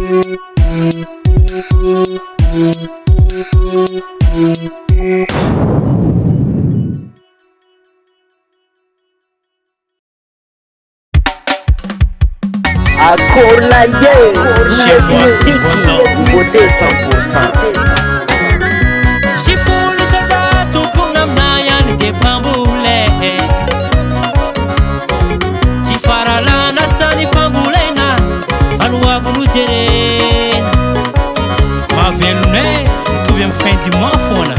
Akory lahy e! Musique, beauté 100%. 90 mponina aminay any dia mpamboly e. Tsy fahalalana sa ny fambolena fa ny ho avy no jerena. Mahavelona e, mitovy amin'ny fin du mois foana.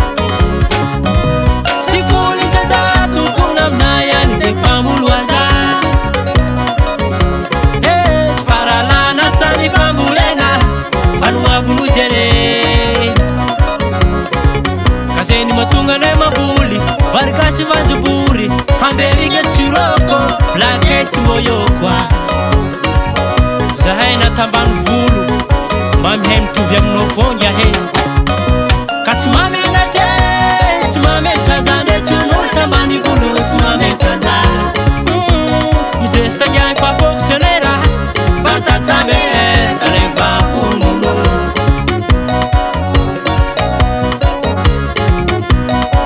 90 mponina aminay any dia mpamboly aza. Eh, tsy fahalalana sa ny fambolena fa ny ho avy no jerena. Ka zay ny mahatonga anay mamboly vary gasy voanjobory, hamberika tsiroko, black sy moyoko. Zahay natambany volo mba mihay mitovy aminao foana he. Ka tsy mamenatra e, tsy mamenatra za ndray tsy olo tambany volo, tsy mamenatra za. Mizesta ngiahy fa fonctionnaire, fantatsame rehefa onolo.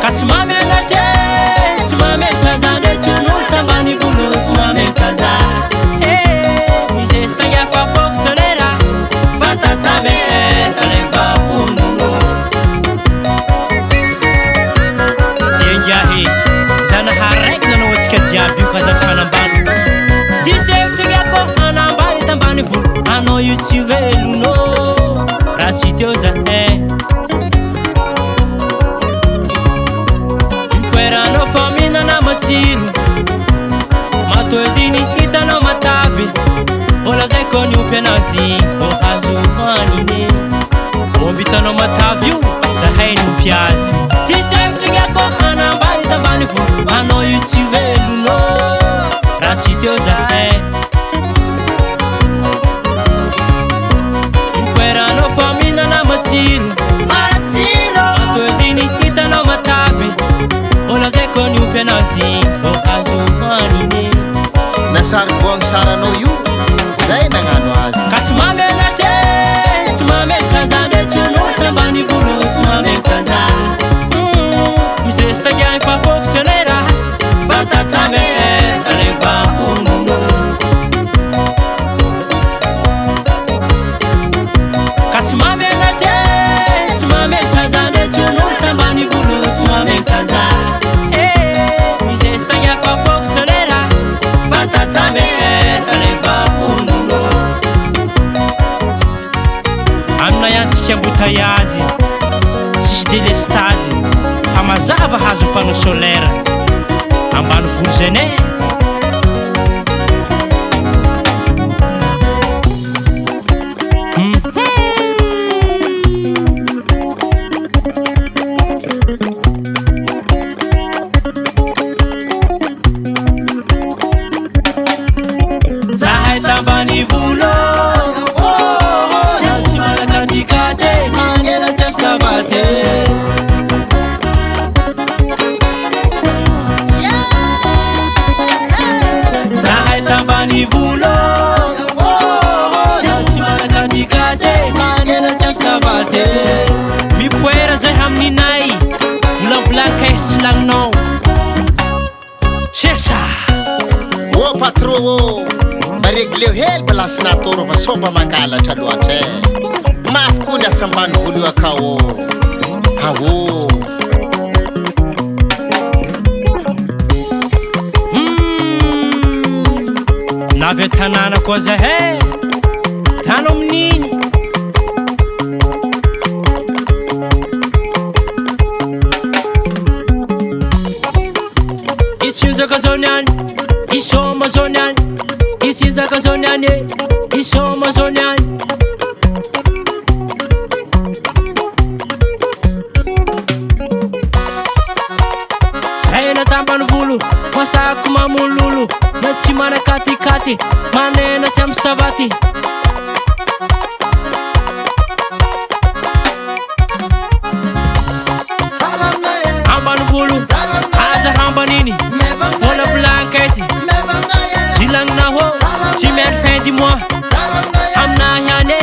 Ka tsy mamenatra e, tsy mamenatra za ndray tsy olo tambany volo, tsy mamenatra za. Eh, mizesta ngiahy fa fonctionnaire, fantatsame rehefa onolo. Engiahy, Zanahary raiky nanao antsika jiaby io ka aza mifanambany. Disevitra ngiako hanambany tambany volo, anao io tsy velonao raha tsy teo zahay. Mikoeranao fa mihinana matsiro, matoa iny hitanao matavy, mbola zay koa niompy anazy vao azo hohaniny. Omby hitanao matavy io, zahay niompy azy. Disevitra ngiako hanambany tambany volo, anao io tsy velonao raha tsy teo zahay. Mikoeranao fa mihinana matsiro, matoa iny hitanao matavy, mbola zay koa niompy anazy vao azo hohaniny. Na saribogny saranao io, zay nagnano azy. Ka tsy mamenatra e, tsy mamenatra za ndray tsy olo tambany volo, tsy mamenatra za. Mizesta ngiahy fa fonctionnaire, fantatsame rehefa onolo. Ka tsy mamenatra e, tsy mamenatra za ndray tsy olo tambany volo, tsy mamenatra za. Eh, mizesta ngiahy fa fonctionnaire, fantatsame rehefa onolo. Aminay any tsisy embouteillage, tsisy délestage, fa mazava hazo panneau solaire. Ambany volo zay ne. Zahay tambany volo, oh, na tsy manakatikate, manela tsy ampy savate. Zahay tambany volo, oh, na tsy manakatikate, manela tsy ampy savate. Mipoera zay amininay, volam-blankay sy laninao. C'est ça. Ô patron ô, mba régleo hely balance natoro fa sao mba mangalatra loatra e. Mafy koa ny asa ambany volo io akao ô. Ao. Navy an-tanàna koa zahay, tano amin'iny. Itsinjaka zao niany, isoma zao niany, itsinjaka zao niany e, isoma zao niany. Zahay natambany volo, masako mamololo, na tsy manakatikaty, manena tsy ampy savaty. Ambany volo, aza hambaniny, vola blankety, zilaninao, tsy miandry fin du mois, aminahy ihany e.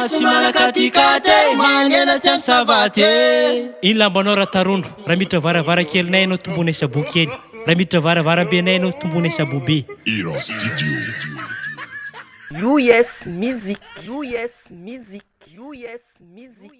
Tsy malakatikate manena tsy ampy savaty e. Iny lambanao ratarondro, raha miditra varavarakelinay ianao tombonay saboa kely, raha miditra varavarabenay ianao tombonay saboa be. US Music, US Music, US Music.